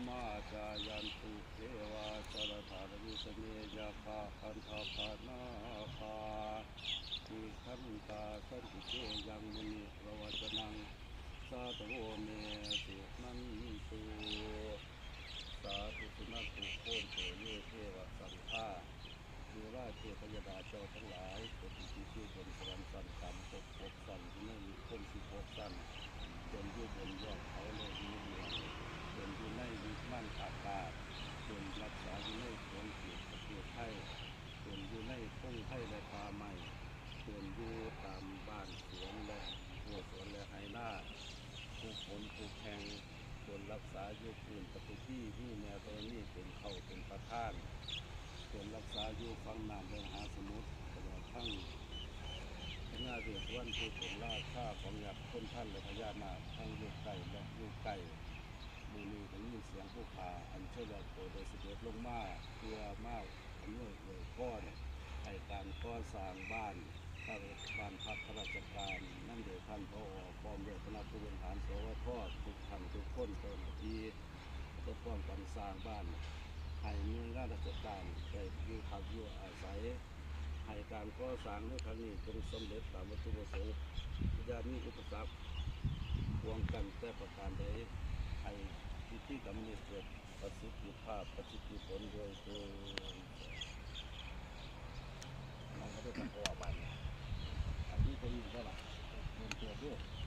ມາຈາຍັນຕຸ ເທວາ ຈາລະຖານະວິສະເມ ຍັກຂະ ຄັນທະກະນາຄາ ຕິກຂັນຕາ ສັນຕິເກ ຍັງ ມຸນີ ປະວັດຕະນັງ ສາທະໂວ ເມ ສຸນັນຕຸ. ສາທຸ ສຸນັນຕຸ ໂພນໂຕ ເຍ ເທວະ ສັງຄາ ເທວະ ເທບພະຍາດາເຈົ້າທັງຫຼາຍ ເປັນທີ່ຢູ່ບົນສະຫວັນຊັ້ນຕ່ຳ ຫົກ ຫົກຊັ້ນ ຢູ່ໃນນິຄົມສິບຫົກຊັ້ນ ເປັນຢູ່ບົນຍອດເຂົາ ແລະ ຢູ່ເບື້ອງ ເປັນຢູ່ໃນວິມານອາກາດ ເປັນລັກສາຢູ່ໃນຂົງເຂດປະເທດໄທ ເປັນຢູ່ໃນພົງໄພ ແລະ ປ່າໄມ້ ເປັນຢູ່ຕາມບ້ານສວນ ແລະ ຮົ້ວສວນ ແລະ ໄຮ່ນາ ທຸກຫົນທຸກແຫ່ງ ເປັນລັກສາຢູ່ພື້ນປະຕິພີ ມີແມ່ທໍລະນີເປັນເຄົ້າເປັນປະທານ ເປັນລັກສາຢູ່ຝັ່ງນ້ຳແລະມະຫາສະໝຸດ ຕະຫຼອດທັງພະຍາເວດສຸວັນ ຜູ້ເປັນລາຊາຂອງຍັກ ຄົນທັນ ແລະ ພະຍານາກ ທັງຢູ່ໃກ້ ແລະ ຢູ່ໄກ. ມື້ນີ້ໄດ້ຍິນສຽງຜູ້ຂ້າອັນໄຊຍະໂກດໄດ້ສະເດັດລົງມາ ເພື່ອມາອຳນວຍອວຍພອນໃຫ້ການກໍ່ສ້າງບ້ານ ພະ ບ້ານພັກຂ້າລາຊະການ ນຳໂດຍທ່ານ ຜອ ພ້ອມດ້ວຍຄະນະຜູ້ບໍລິຫານ ສວທ ທຸກທ່ານທຸກຄົນ ເຈົ້າໜ້າທີ່ ປະກອບການສ້າງບ້ານ ໃຫ້ໜ່ວຍງານລາຊະການໄດ້ຢູ່ພັກຢູ່ອາໄສ ໃຫ້ການກໍ່ສ້າງໃນຄັ້ງນີ້ຈົ່ງສຳເລັດຕາມວັດຖຸປະສົງ ຢ່າມີອຸປະສັກຂວາງກັ້ນແຕ່ປະການໃດ ໃຫ້ພິທີກຳນີ້ເກີດປະສິດທິພາບ ປະສິດທິຜົນໂດຍເຕີນ. ມັນກໍໄດ້ທັງອອກບາດນີ້ ອັນນີ້ຕົວນີ້ໄດ້ລະ ເປັນຕົວເດີ.